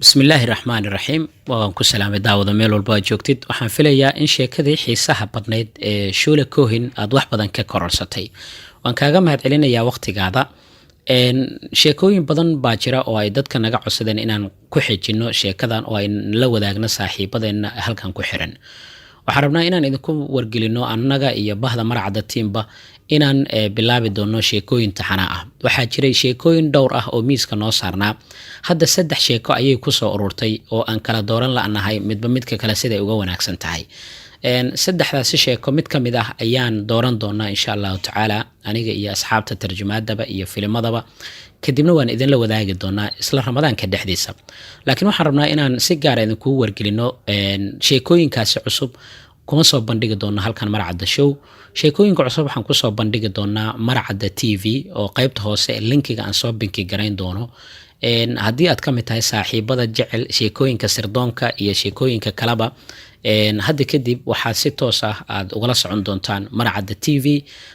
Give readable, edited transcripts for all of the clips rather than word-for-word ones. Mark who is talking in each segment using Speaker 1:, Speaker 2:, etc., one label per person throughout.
Speaker 1: Bismillaahi raxmaani raxiim. Waan ku salaamay, daawada, meel walba aad joogtid. Waxaan filayaa in sheekadii xiisaha badnayd ee Shuula Cohen aad wax badan ka kororsatay. Waan kaaga mahad celinayaa waqtigaada. Sheekooyin badan baa jira oo ay dadka naga codsadeen inaan ku xijino sheekadan oo ay la wadaagno saaxiibadeenna halkan ku xiran. Waxaan rabnaa inaan idinku wargelino, annaga iyo bahda Maracadda team-ba, inaan bilaabi doono sheekooyin taxana ah. Waxaa jiray sheekooyin dhowr ah oo miiska noo saarnaa. Hadda saddex sheeko ayay kusoo ururtay oo aan kala dooran la'nahay midba midka kale siday uga wanaagsan tahay. Saddexdaasi sheeko mid ka mid ah ayaan dooran doonaa, insha Allahu tacaala, aniga iyo asxaabta tarjumaadaba iyo filimadaba. Kadibna waan idinla wadaagi doonaa isla Ramadaanka dhexdiisa. Laakiin waxaan rabnaa inaan si gaara idinkugu wargelino: sheekooyinkaasi cusub kuma soo bandhigi doono halkan Marcadda Show. Sheekooyinka cusub waxaan kusoo bandhigi doonaa Marcadda TV oo qeybta hoose linkiga aan soo pin garayn doono. Haddii aad ka mid tahay saaxiibada jecel sheekooyinka sirdoonka iyo sheekooyinka kaleba, hadda kadib waxaad si toos ah aad ugala socon doontaan Marcadda TV,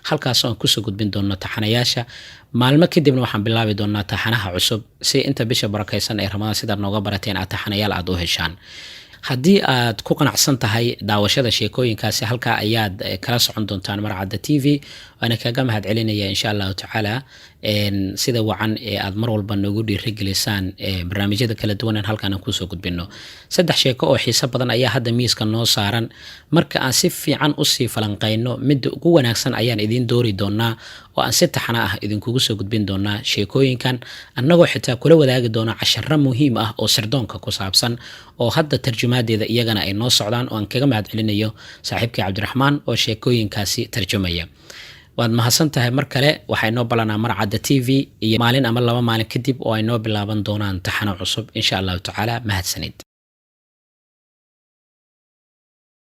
Speaker 1: halkaasoo aan kusoo gudbin doono taxanayaasha. Maalmo kadibna waxaan bilaabi doonaa taxanaha cusub, si inta bisha barakaysan ee Ramadaan sidaad nooga barateen aad taxanayaal aad u heshaan. Haddii aad ku qanacsan tahay daawashada sheekooyinkaasi, halkaa ayaad kala socon doontaan Marcadda TV. Waana kaga mahad celinaya, insha Allahu tacaala, sida wacan ee aad mar walba noogu dhiirigelisaan barnaamijyada kala duwan aan halkaan aan kusoo gudbino. Saddex sheeko oo xiiso badan ayaa hadda miiska noo saaran. Marka aan si fiican usii falanqayno, midda ugu wanaagsan ayaan idiin doori doonaa oo aan si taxana ah idinkugu soo gudbin doonaa sheekooyinkan, annagoo xitaa kula wadaagi doona casharo muhiim ah oo sirdoonka ku saabsan oo hadda tarjumaadeeda iyagana ay noo socdaan, oo aan kaga mahad celinayo saaxiibkii Cabdiraxmaan oo sheekooyinkaasi tarjumaya. Waad mahadsan tahay mar kale. Waxaa inoo ballanaa Marcadda TV iyo maalin ama 2 maalin kadib oo ay noo bilaaban doonaan taxano cusub, insha Allahu tacaala. Mahadsanid.